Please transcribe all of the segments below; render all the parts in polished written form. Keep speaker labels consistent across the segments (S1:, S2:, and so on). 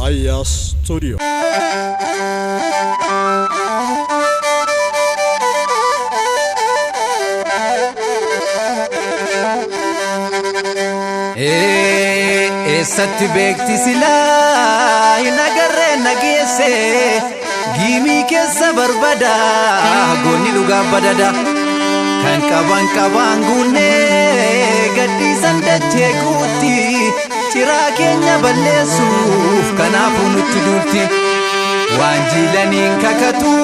S1: Aya Studio.
S2: Eessatti beekti silaa hin agarree nageesse giimii keessa barbada goonni dhugaa badada kan qaban qabaan guunnee gadhiisan dachee guutti ciraa keenya balleessuuf kanaafuu nutti duulti waan jiilaniin kakatu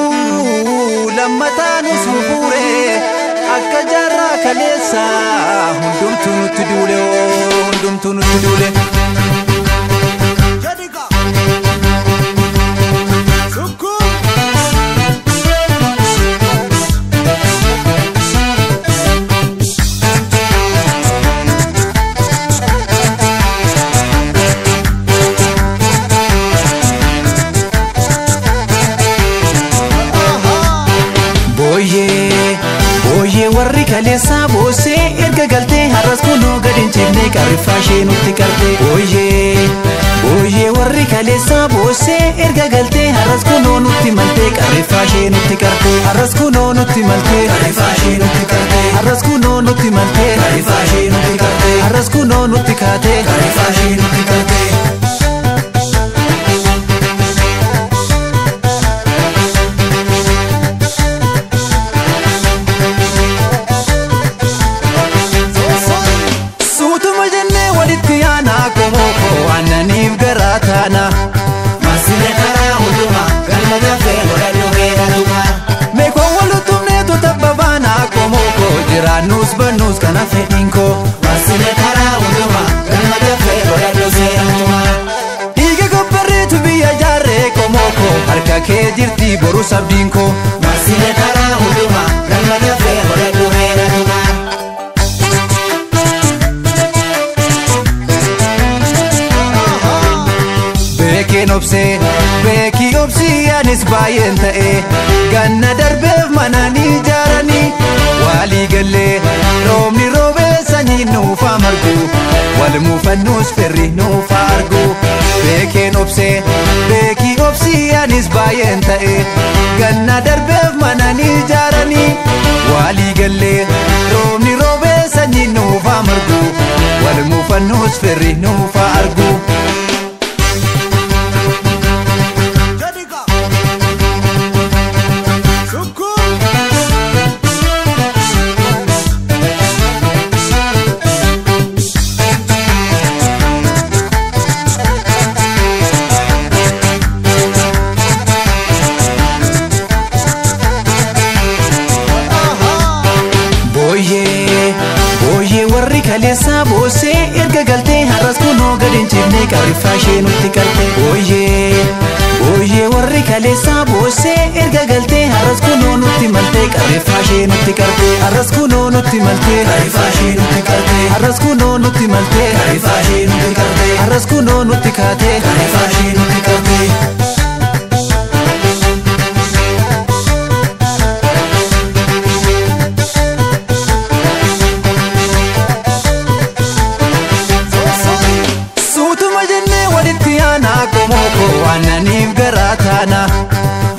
S2: lammataanis fufuure akka jaarraa kaleessa hundumtuu nutti duule hundumtuu nutti duule. Booyyee warri kaleessaa boossee erga galtee har'as kunoo gad hin cifne qarriffaa ishee nutti qarte. Booyyee booyyee warri kaleessaa boossee erga galtee har'as kunoo nutti maltee qarriffaa ishee nutti qarte. Har'as kunoo nutti maltee qarriffaa ishee nutti qarte. Har'as kunoo nutti maltee qarriffaa ishee nutti qarte. Har'as kunoo nutti kaatee qarriffaa ishee nutti qarte.
S3: Masine karaa hundumaa galma dafee godhadhu heeratuma.
S2: Meekoon wal utubneetu tabba baana qomoo jiraannus bannus kana fedhiin koo.
S3: Masine karaa hundumaa galma dafee godhadhu seeratuma.
S2: Dhiiga gobbarreetu biyya ijaarree qomoo koo harka kee jirti boru sabdiin koo.
S3: Masine karaa hundumaa galma dafee godhadhu heeratuma.
S2: Beekeen obsee beekii obsii anis baay'een ta'ee ganna darbeef mana ni ijaaranii walii gallee roobni roobee sanyii nuufaa margu wal muufannuus firri nuufaa argu. Beekeen obsee beekii obsii anis baay'een ta'ee ganna darbeef mana ni ijaaranii walii gallee roobni roobee sanyii nuufaa margu wal muufannuus firri nuufaa argu. Booyyee warri kaleessaa boossee erga galtee har'as kunoo gad hin cifne qarriffaa ishee nutti qarte. Booyyee booyyee warri kaleessaa boossee erga galtee har'as kunoo nutti maltee qarriffaa ishee nutti qarte. Har'as kunoo nutti maltee qarriffaa ishee nutti qarte. Har'as kunoo nutti maltee qarriffaa ishee nutti qarte. Har'as kunoo nutti kaatee qarriffaa ishee nutti qarte. Aannaniif garaa taana.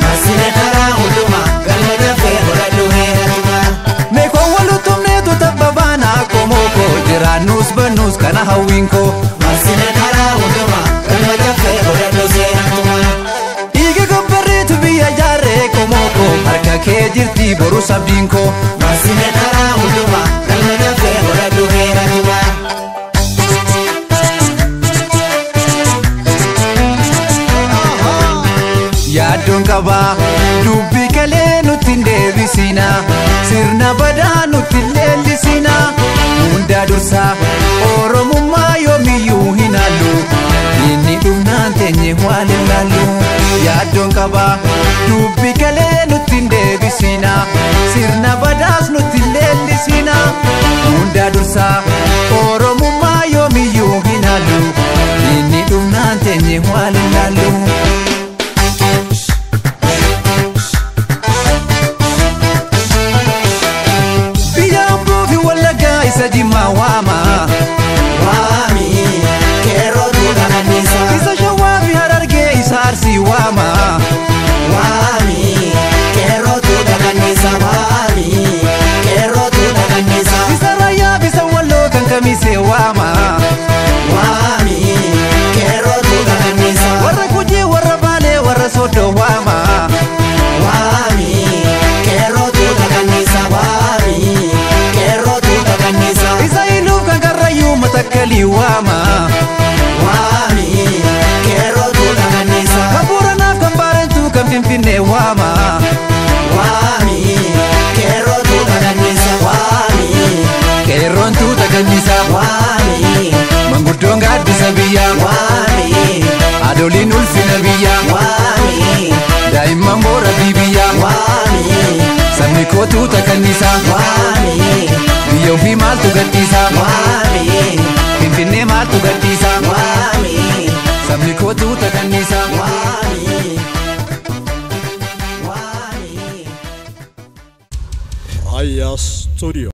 S3: Masine karaa hundumaa galma dafee godhadhu heeratuma.
S2: Meekoon wal utubneetu tabba baana qomoo koo jiraannus bannus kana hawwiin koo.
S3: Masine karaa hundumaa galma dafee godhadhu seeratuma.
S2: Dhiiga gobbarreetu biyya ijaarree qomoo koo harka kee jirti boru sabdiin koo.
S3: Masine karaa hundumaa galma dafee godhadhu heeratuma.
S2: Yaaddoon qabaa dubbii kalee nutti hin deebisina sirna badaa nutti hin leellisina hundaa dursaa oromummaa yoomiyyuu hin haallu inni dhumnaan teenye waan hin laallu. Yaaddoon qabaa dubbii kalee nutti hin deebisina sirna badaas nutti hin leellisina hundaa dursaa oromummaa yoomiyyuu hin haallu inni dhumnaan teenye waan hin laallu. Jimma waama. waama.
S3: Waami qeerroo tuuta kanniisa waami qeerroo tuuta kanniisa.
S2: Bisa raayyaa bisa walloo kan kamisee waama.
S3: Waami qeerroo tuuta kanniisa.
S2: Warra Gujii warra Baalee warra Sooddoo waama.
S3: Waami qeerroo tuuta kanniisa waami qeerroo tuuta kanniisa.
S2: Isa Iluuf kan Karrayyuu Matakkalii waama.
S3: Waami qeerroo tuuta kanniisa.
S2: Kan Booranaaf kan Baarentuu kan Finfinnee waama.
S3: Waami qeerroo tuuta kanniisa waami.
S2: Qeerroon tuuta kanniisa.
S3: Waami
S2: Manguddoon gaaddisa biyyaa.
S3: waami
S2: Haadholiin ulfina biyyaa.
S3: waami
S2: Daa'imman boora biyyaa.
S3: waami
S2: Sabni koo tuuta kanniisa.
S3: waami
S2: Biyya ofii maaltu gadhiisa?
S3: waami
S2: Finfinnee maaltu gadhiisa?
S3: waami
S2: Sabni koo tuuta kanniisa.
S3: waami waami.
S1: Raya Studio.